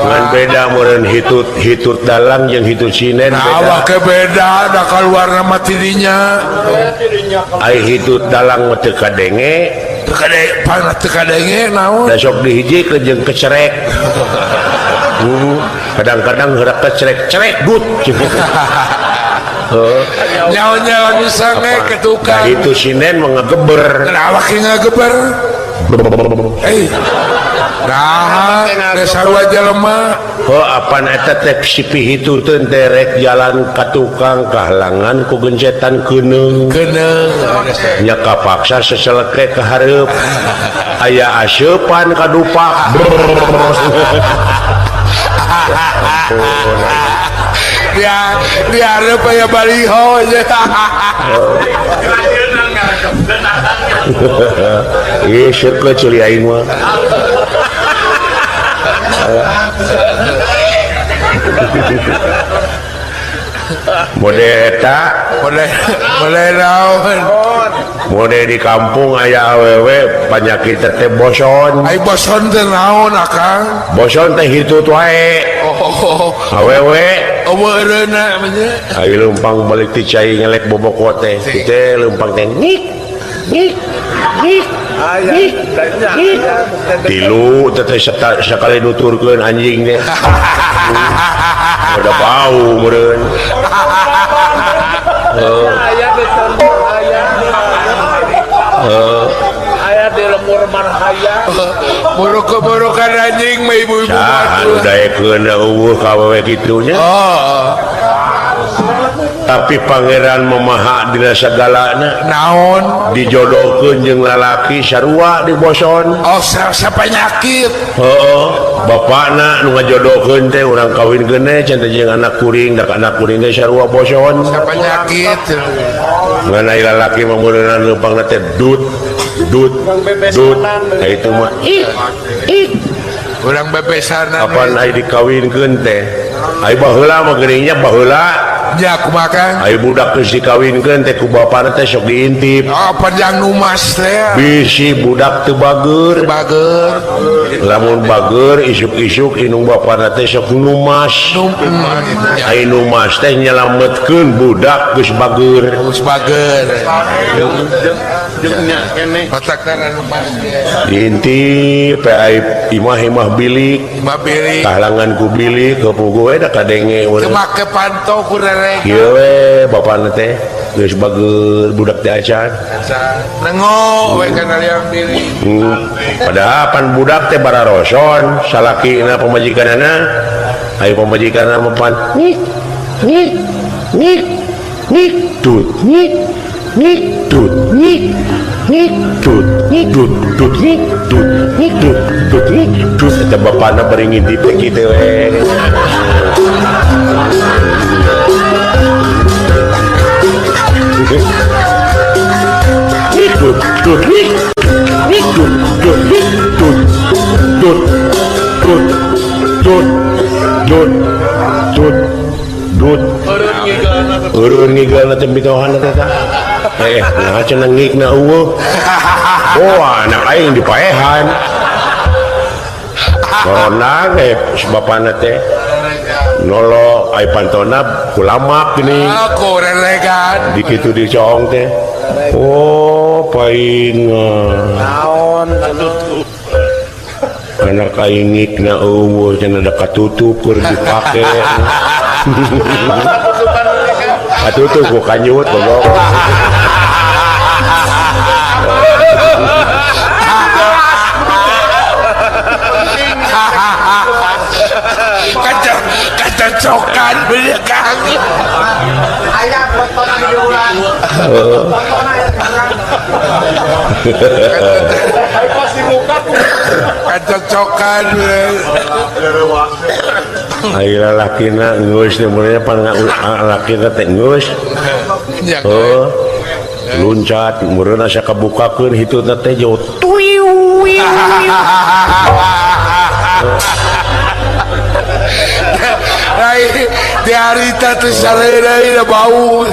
Ngan beda meureun hitut hitut dalang jeung hitut sinden. Nah, beda. Awak beda da keluar nama tidinya. Ai hitut dalang mah teu kadenge. Teu kade panah teu kadenge naon? Da sok dihijikeun jeung kecerek. Kadang-kadang gerak kecerek cerek dut. Heuh. Nyaho-nya lagi sange ke Nah, tukang. itu sinden mah ngageber. Kenapa awak ngageber? Eh. Nah, geus sarua jelema. Oh, apan eta teh si pihituteun teh rek jalan ka tukang kahalangan ku gencetan keuneung. Keuneung. Nya kapaksa seseleke ka hareup. Aya aseupan ka dupak. Dia di hareup aya baliho. Ih, seukeut ceuli aing mah. Mode eta Boleh boleh naon? Mode di kampung aya awewe panyakit teh boson. Ai boson teh naon akang? Boson teh hitut wae. Oh, Awewe eueuh eureuna mah nya. Ayo leumpang balik ti cai ngelek boboko teh. Teh leumpang teh ngik ngik ngik ngik ngik. Tilu teh teh sakali nuturkeun anjing teh. Udah bau meureun. Aya di lemur marhaya. Buruk-burukan anjing mah ibu-ibu. Saha anu daekeun eueuh ka awewe kitu nya. Oh. Tapi pangeran memaha dina sagalana. Naon? Dijodohkeun jeung lalaki sarua di boson. Oh, sapanyakit. Heeh, bapakna nu ngajodohkeun teh urang kawinkeun teh cenah jeung anak kuring, da anak kuring teh sarua boson. Sapanyakit. Ngan ai lalaki mah meureunna leumpangna teh dut dut dut. Nah itu mah ih ih. Urang bebesanan. Kapan ai dikawinkeun teh? Ai baheula mah geuning nya baheula. Ya kumaha Kang? Ai budak geus dikawinkeun teh ku bapana teh sok diintip. Oh, panjang numas teh. Bisi budak teu bager. Teu bager. Lamun bager isuk-isuk indung bapana teh sok numas. Ai numas teh nyelametkeun budak geus bager. Geus bager. Otakna numas teh. Diintip ai imah-imah bilik. Imah bilik. Kahalangan ku bilik kepugu we da kadenge Teu make panto ku rereng. Kieu we bapana teh geus bager budak teh acan. Nengo we kana liang bilik. Padahal pan budak teh bararoson salakina pamajikanana. Ai pamajikanna mah pan ngik ngik ngik ngik tut ngik ngik tut ngik ngik tut ngik tut tut ngik tut ngik tut tut ngik tut. Eta bapana bari ngintip teh kitu we. Ngik tut tut ngik ngik tut tut ngik tut tut tut tut tut tut tut. Eureun ngigalna teh mitohana teh tah. Nah cenah ngikna eueuh. Oh, anak aing dipaehan. Corona ge bapana teh. Nolo ai pantona kulamak geuning. Ah, korelegan. Di kitu dicoong teh. Oh, paingan. Naon Anak aing ngikna eueuh cenah da katutup keur dipake. Katutup ku kanyut goblok. Kecocokan bener Kang. Aya potona di ulang. Kecocokan. Ai lalakina geus teh mulanya pan lalakina teh geus. Heuh. Luncat meureun asa kabukakeun hitutna teh jauh. Tuiu. Ai di harita teh sareureuna bau.